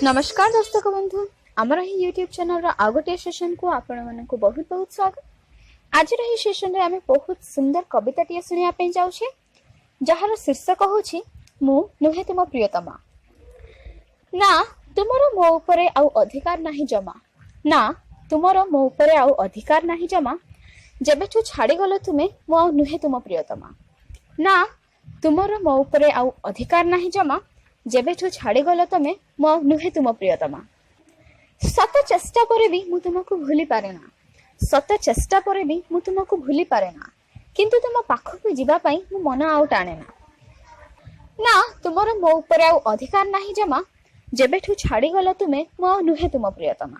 ନମସ୍କାର ଦର୍ଶକ ବନ୍ଧୁ, ଆମର ଏହି ୟୁଟ୍ୟୁବ୍ ଚ୍ୟାନେଲର ଆଉ ଗୋଟିଏ ସେସନକୁ ଆପଣମାନଙ୍କୁ ବହୁତ ବହୁତ ସ୍ୱାଗତ। ଆଜିର ଏହି ସେସନରେ ଆମେ ବହୁତ ସୁନ୍ଦର କବିତାଟିଏ ଶୁଣିବା ପାଇଁ ଯାଉଛେ, ଯାହାର ଶୀର୍ଷକ ହେଉଛି ମୁଁ ନୁହେଁ ତୁମ ପ୍ରିୟତମା। ନା, ତୁମର ମୋ ଉପରେ ଆଉ ଅଧିକାର ନାହିଁ ଜମା। ନା, ତୁମର ମୋ ଉପରେ ଆଉ ଅଧିକାର ନାହିଁ ଜମା। ଯେବେଠୁ ଛାଡ଼ିଗଲ ତୁମେ, ମୁଁ ଆଉ ନୁହେଁ ତୁମ ପ୍ରିୟତମା। ନା, ତୁମର ମୋ ଉପରେ ଆଉ ଅଧିକାର ନାହିଁ ଜମା। ଯେବେଠୁ ଛାଡ଼ିଗଲ ତମେ, ମୁଁ ଆଉ ନୁହେଁ ତୁମ ପ୍ରିୟତମା। ଶତ ଚେଷ୍ଟା ପରେ ବି ମୁଁ ତୁମକୁ ଭୁଲି ପାରେ ନା। ଶତ ଚେଷ୍ଟା ପରେ ବି ମୁଁ ତୁମକୁ ଭୁଲି ପାରେ ନା, କିନ୍ତୁ ତୁମ ପାଖକୁ ଯିବା ପାଇଁ ମୁଁ ମନ ଆଉ ଟାଣେ ନା। ନା, ତୁମର ମୋ ଉପରେ ଆଉ ଅଧିକାର ନାହିଁ ଜମା। ଯେବେଠୁ ଛାଡ଼ିଗଲ ତୁମେ, ମୁଁ ଆଉ ନୁହେଁ ତୁମ ପ୍ରିୟତମା।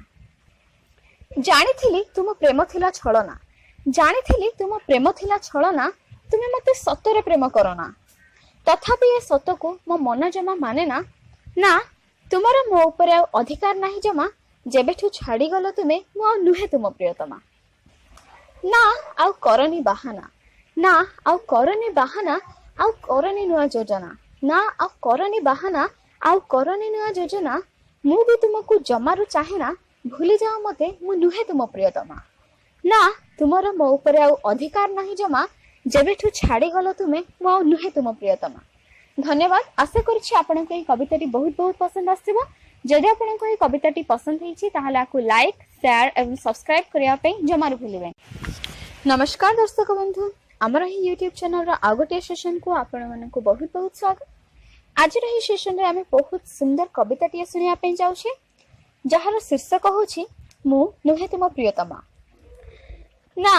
ଜାଣିଥିଲି ତୁମ ପ୍ରେମ ଥିଲା ଛଳନା। ଜାଣିଥିଲି ତୁମ ପ୍ରେମ ଥିଲା ଛଳନା। ତୁମେ ମୋତେ ସତରେ ପ୍ରେମ କରନା, ତଥାପି ଏ ସତକୁ ମୋ ମନ ଜମା ମାନେ ନା। ନା, ତୁମର ମୋ ଉପରେ ଆଉ ଅଧିକାର ନାହିଁ ଜମା। ଯେବେଠୁ ଛାଡ଼ିଗଲ ତୁମେ, ମୁଁ ଆଉ ନୁହେଁ ତୁମ ପ୍ରିୟତମା। ନା, ଆଉ କରନି ବାହାନା। ନା, ଆଉ କରନି ବାହାନା, ଆଉ କରନି ନୂଆ ଯୋଜନା। ନା, ଆଉ କରନି ବାହାନା, ଆଉ କରନି ନୂଆ ଯୋଜନା। ମୁଁ ବି ତୁମକୁ ଜମାରୁ ଚାହେଁ ନା। ଭୁଲି ଯାଅ ମତେ, ମୁଁ ନୁହେଁ ତୁମ ପ୍ରିୟତମା। ନା, ତୁମର ମୋ ଉପରେ ଆଉ ଅଧିକାର ନାହିଁ ଜମା। ଯେବେଠୁ ଛାଡ଼ିଗଲ ତୁମେ, ମୁଁ ଆଉ ନୁହେଁ ତୁମ ପ୍ରିୟତମା। ଧନ୍ୟବାଦ। ଆଶା କରୁଛି ଆପଣଙ୍କୁ ଏହି କବିତାଟି ବହୁତ ବହୁତ ପସନ୍ଦ ଆସିବ। ଯଦି ଆପଣଙ୍କୁ ଏହି କବିତାଟି ପସନ୍ଦ ହେଇଛି, ତାହେଲେ ଆକୁ ଲାଇକ୍, ସେୟାର ଏବଂ ସବସ୍କ୍ରାଇବ କରିବା ପାଇଁ ଜମାରୁ ଭୁଲିବେନି। ନମସ୍କାର ଦର୍ଶକ ବନ୍ଧୁ, ଆମର ଏହି ୟୁଟ୍ୟୁବ୍ ଚ୍ୟାନେଲର ଆଉ ଗୋଟିଏ ସେସନକୁ ଆପଣମାନଙ୍କୁ ବହୁତ ବହୁତ ସ୍ୱାଗତ। ଆଜିର ଏହି ସେସନରେ ଆମେ ବହୁତ ସୁନ୍ଦର କବିତାଟିଏ ଶୁଣିବା ପାଇଁ ଯାଉଛେ, ଯାହାର ଶୀର୍ଷକ ହେଉଛି ମୁଁ ନୁହେଁ ତୁମ ପ୍ରିୟତମା। ନା,